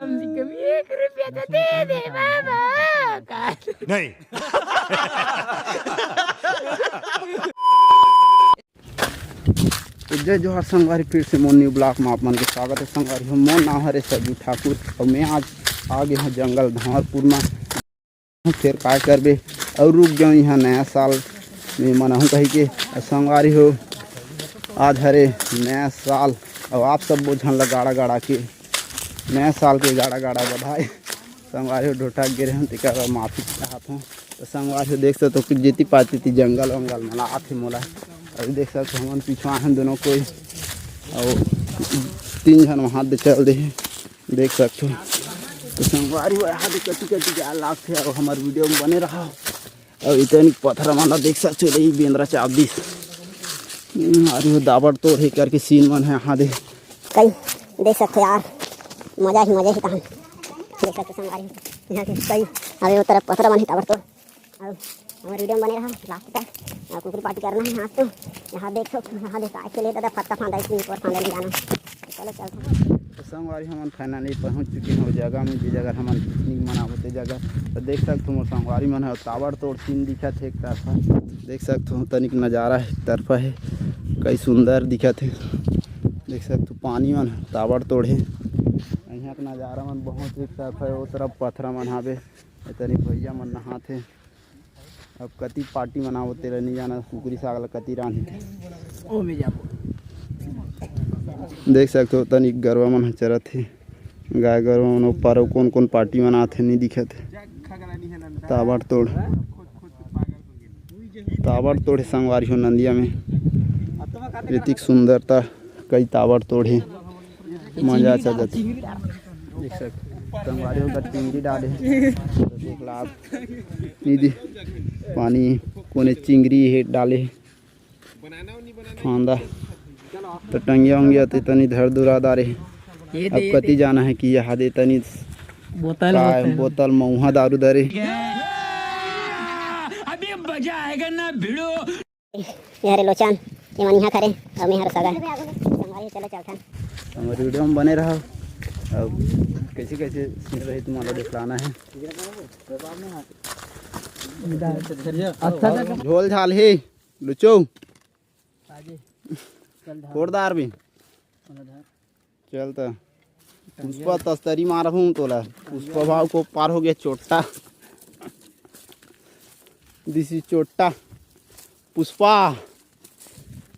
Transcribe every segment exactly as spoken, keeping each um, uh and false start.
कम से कम एक रुपया तो दे दे बाबा। नहीं। तो जय जोहार संगवारी, फिर से मोर न्यू ब्लॉग में आप मन के स्वागत है संगवारी हो। मोर नाम हरे सरजू ठाकुर और मैं आज आ गए हूँ जंगल धंवरपुर में। फिर काय करबे और रुक जाऊँ यहाँ नया साल में मनाहूँ कही के। और संगवारी हो, आज हरे नया साल और आप सब झन ला गाड़ा गाड़ा के नया साल के गाड़ा गाड़ा बधाई। संगवारी हो, ढोटा गिरे हन तेकर बर माफी चाहत हूँ। तो संगवारी हो, देख सकत हो कि जेती पाती ती जंगल वंगल मला आथे मोला। अभी देख सकत हो हमन पिछवा हन दोनों कोई, और तीन झन वहाँ दे चल दे हे, देख सकत हो। तो संगवारी हो, यहाँ दे कटी कटी जाए लागथे, और हमारे वीडियो में बने रहा। और इतनी पत्थर मन ला देख सकत हो, रही बेंदरा चाप दिस। हम्म, अरे वो दाबड़ तोड़ हे करके सीन मन है यहाँ दे। कई देख सकत हो यार, मजा ही मजा ही कहान। देख सकत हो संगवारी हो, यहाँ के कई अबे वो तरफ पत्थर मन है ताबड़ तोड़। और हमारे वीडियो में बने रहा लास्ट तक। और कुकुर पार्टी करना है आज तो। यहाँ देख सकत हो, यहाँ देख के लिए दादा पत्ता फांदा, इसमें ऊपर फांदा नहीं जाना। चलो चलते हैं। तो संगवारी हमन फाइनली पहुँच चुके हैं वो जगह में, जे जगह हमन पिकनिक मनाबो ते जगह। तो देख सकत हो मोर संगवारी मन है ताबड़ तोड़ सीन दिखत है एक तरफा। देख सकत हो तनिक नजारा है एक तरफा है, कई सुंदर दिखत है। देख सकत हो पानी मन ताबड़ तोड़ है, यहाँ के नजारा मन बहुत एक तरफा है। वो तरफ पथरा मन हावे, ए तनी भैया मन नहात है। अब कति पार्टी मनावत तेला नहीं जाना, कुकरी साग ला कति रांधथे। ओ में जाबो। देख सकत हो तनी गरवा मन ह चरत हे, गाय गरवा मन ऊपर अउ कौन कौन पार्टी मनात हे नहीं दिखत हे। ताबड़ तोड़, ताबड़ तोड़ हे संगवारी हो नंदिया में। एतिक सुंदरता कई ताबड़ तोड़ हे। मजा आ जाथे। देख सक संगवारी हो, टिंगरी डाले हे। देख ला आप, निधि पानी कोने चिंगरी हे डाले हे। फांदा तो टंगिया उंगिया तो तनी धर दुरा डारे हे। अब कति जाना है कि यहाँ दे तनी बोतल का होत है। बोतल मऊहा दारू धरे। अभी मजा आएगा ना भिड़ो। ये हरे लोचन, ये मन यहाँ खरे, अउ मैं हर सगा। संगवारी चलो चलथन। हमर वीडियो में बने रहो। अब कैसे कैसे सीन रही तुम्हारा दिखलाना है। अच्छा था। झोल झाल हे लुचो। फोड़दार भी। चल त पुष्पा तस्तरी मारहूँ तोला। पुष्पा भाव को पार हो गया चोट्टा। दिस इज चोट्टा। पुष्पा,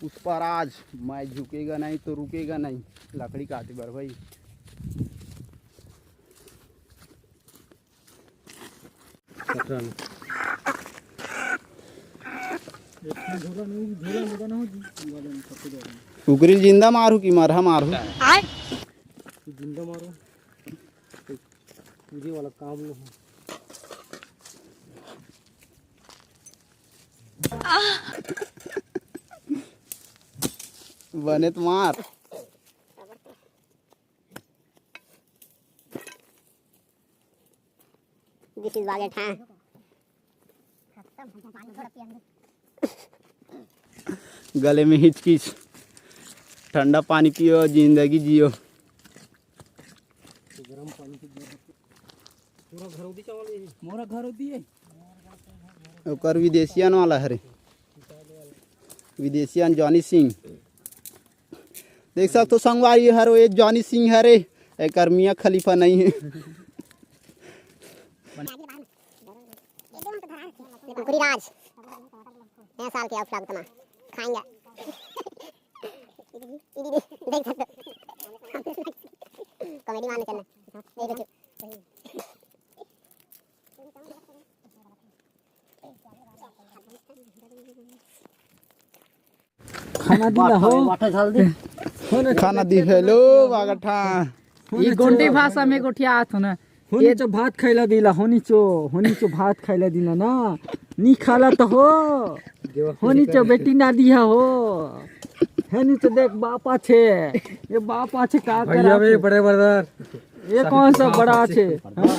पुष्पा राज, मैं झुकेगा नहीं तो रुकेगा नहीं। लकड़ी काटे बर भाई। कुकरी जिंदा मारू कि मरहा मारू? जिंदा मारो। पूजे वाला काम नहीं है। बने तो मार। This is बागेठा। गले में हिचकिच। ठंडा पानी पियो, जिंदगी जियो। मोरा घर उदी है। ओकर विदेशियन वाला हरे, विदेशियन जॉनी सिंह। देख सकथो संगवारी हरो, ये जॉनी सिंह हरे, एकर मियाँ खलीफा नहीं है। कुकरी राज, नया साल के vlog तमा खाएंगे। देख सकते हो। Comedy मारने चलना। देख लो। खाना दिला हो। खाना दी, हेलो बागठा। ई गोंडी भाषा में गोठियात हो ना। होनी चो भात खैला दिला, होनी चो, होनी चो भात खैला दिला ना। नी खाला तो हो। होनी चो बेटी ना दिया हो। हेनी चो देख बाप आछे। ये बाप आछे का भैया करा बे, छे? बड़े ब्रदर। ये कौन सा बड़ा आछे? हाँ?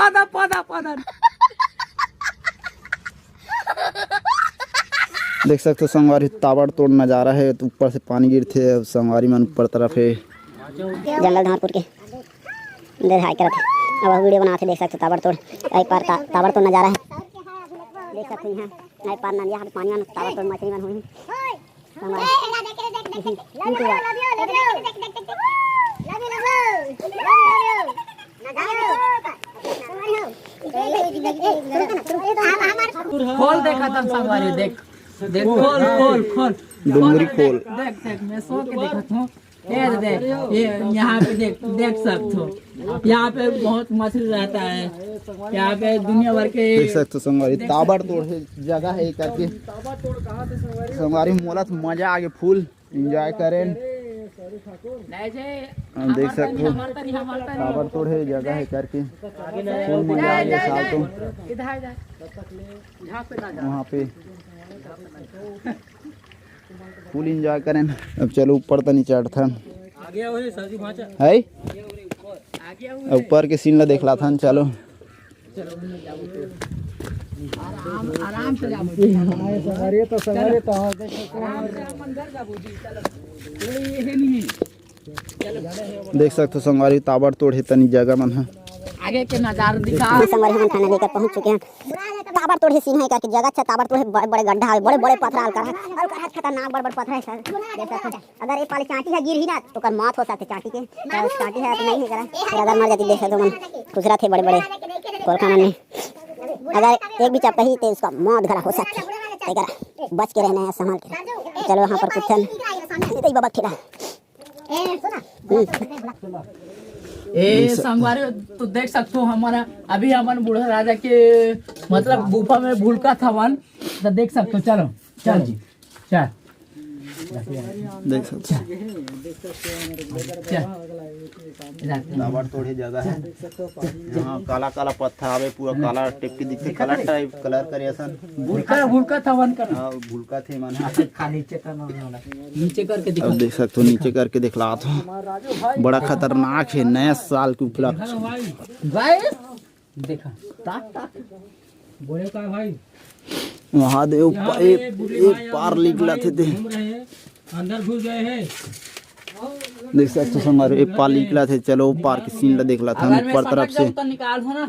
पादा, पादा, पादा। देख सकते हो संगवारी, ताबड़तोड़ नजारा है। तो ऊपर से पानी गिरथे, अब संगवारी मन ऊपर तरफ है। जंगल धारपुर के अंदर हाई करत है। अब वीडियो बनाते, देख सकते हो ताबड़तोड़, एक बार ता-, ताबड़तोड़ नजारा है। देख सकते हुई है। नहीं पार नदिया हट पानी में ताबड़तोड़ मछली मन हुई। संगवारी। खोल देखा था संगवारी, देख, देख, खोल, खोल, खोल। डोंगरी खोल। देख, देख, मैं सो के देखा था। ये दे, ये यहाँ पे देख, देख सकते हो, यहाँ पे बहुत मछली रहता है। यहाँ पे दुनिया भर के देख सकते हो संगवारी, ताबड़तोड़ हे जगह हे करके। संगवारी, मोला तो मजा आगे, full enjoy करें। हम देख सकते हो, ताबड़तोड़ हे जगह हे करके, full मजा आगे साल तो। वहाँ पे full enjoy करें। अब चलो ऊपर तनी चढ़थन। है? अब ऊपर के scene ला देखलाथन, चलो। आराम, आराम से जाबो। संगवारी तो, संगवारी तो, हाँ, देख सकते हो। देख सकते हो संगवारी, ताबड़तोड़ हे तनी जगह मन ह। आगे के नजारा दिखा। हाँ संगवारी, हम finally कर पहुंच चुके हैं। ताबड़तोड़ हे scene हे करके जगह अच्छा, ताबड़तोड़ हे, बड़े बड़े गड्ढा हे, बड़े बड़े पथरा हल्का है, हल्का है, खतरनाक बड़े बड़े पथरा है सर। देख सकते हो, अगर एक पाली चांटी ह गिरही ना तो ओकर मौत हो सकथे चांटी के। तो चांटी ह तो नहीं हे करा, फिर अगर मर जाती देख सकते हो मन खुसरत हे बड़े बड़े कोलखा मन में। अगर एक भी चपकही तो उसका मौत घला हो सकथे, तेकर बच के रहना है, संभाल के। चलो वहाँ पर कुछ नहीं तो बाबा ठेला। ए संगवारी, तो देख सकते हो हमारा अभी हमन बूढ़ा राजा के मतलब गुफा में भूलका थवन, तो देख सकते हो। चलो, चल जी, चल। देख सकते हो। ताबड़तोड़ हे जगह है। यहाँ काला काला पत्थर आवे, पूरा काला type के दिखथे, काला type colour करे असन। भूलका, भूलका थवन कर। हाँ, भूलका थे मन। नीचे करना वाला। नीचे करके दिखा। अब देख सकते हो, नीचे करके दिखलात हो। बड़ा खतरनाक है, नया साल के उपलक्ष्य। भाई, देखा। ताक, ताक। बोले का भाई? महादेव यहाँ पा-, पे एक, बुढ़े एक भाई पार और निकला भाई थे, थे। घूम रहे हैं, अंदर घुस गए हैं। देख सकते हो संगवारी, एक पार निकला थे। चलो, पार के scene ला देखलाथन ऊपर तरफ से। तो निकाल हो ना।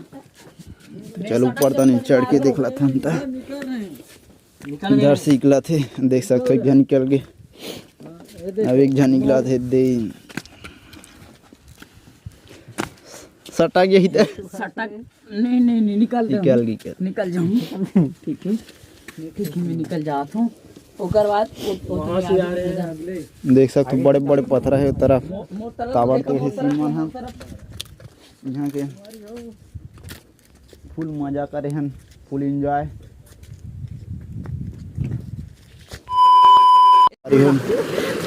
चलो, ऊपर तनी चढ़ के देखलाथन त। निकल रहे हैं। इधर से निकलत हे, देख सकते हो, एक झन निकल गे। अब एक झन निकलत हे, दे। सटा गे ही त। सटा, नहीं, नहीं, नहीं, निकल जाऊँ। निकल गे, निकल। निकल जाऊँ। ठीक है, ठीक है, मैं निकल जात हूँ। ओकर बाद वो, वो वहाँ से आ रहे हैं अगले। देख सकते हो, बड़े-बड़े पथरा हे ओ तरफ। मो-, मोर तरफ ताबड़तोड़ हे सीन मन ह। यहाँ के full मजा करे हन, full enjoy। अरे हम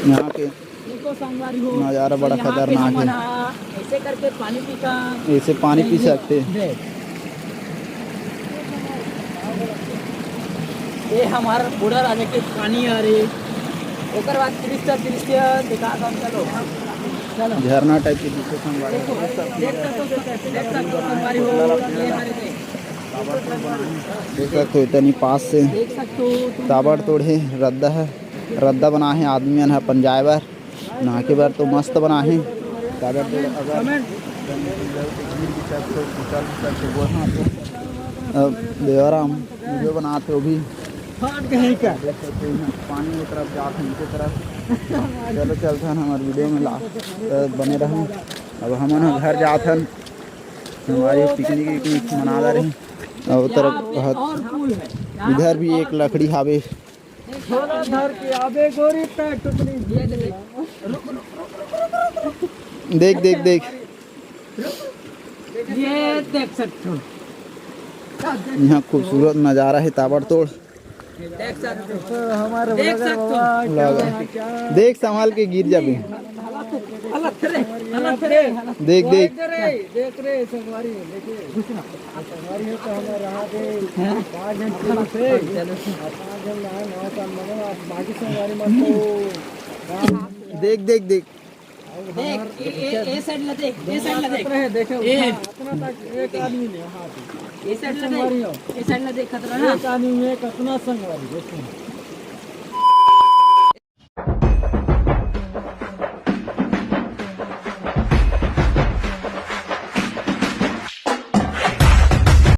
यहाँ के देखो संगवारी हो, नज़ारा बड़ा यहाँ पे खतरनाक हमन है। ह ऐसे करके पानी पीता। ऐसे पानी पी सकते। देख। ये हमार बूढ़ा राजा के पानी आ रही। ओकर बाद दृश्य, दृश्य दिखा दो, चलो। चलो। झरना type के दिखत संगवारी। देखो, देख सकते हो, देख सकते हो संगवारी हो, ये हमारे देख सकते हो, इतनी पास से देख सकते हो तुम। ताबड़तोड़ हे, रद्दा हे, रद्दा बना हे आदमी मन ह अपन जाए बर, नहा के बर तो मस्त बना हे। ताबड़तोड़ अगर गिर भी सकते हो, फिसल भी सकते हो, बोलना तो। अब देवराम video बनात हे वो भी। फाट गए का? देख सकते हो, पानी की तरफ जात हे, नीचे तरफ। चलो चलथन, हमारे video में ला, अ, बने रहू। अब हमन ह घर जात हन, हमारी picnic विकनिक मना रहे। और तरफ बहुत, इधर भी एक लकड़ी हावे। झोला धर के आबे गोरी पैर टुकड़ी। देख, देख, देख। ये देख सकते हो। यहाँ खूबसूरत नज़ारा है ताबड़तोड़। देख सकते हो। तो हमारे देख सकते हो। देख, संभाल के गिर जाबे। हालत रे, हालत रे। देख, देख। देख रे, देख रे, संगवारी, देखिए। संगवारी है तो हमारे यहाँ पे पाँच जन पुरुष है और पाँच जन ना है, नौ साल मगर बाकी संगवारी मत तो देख, देख, देख। देख, ए, ए, ए side ला देख, ए side ला देख। ए। अपना तक एक आदमी नहीं, हाँ। ए side ला देख, ए side ला देख, खतरा ना। एक आदमी में कितना संगवारी, देखो।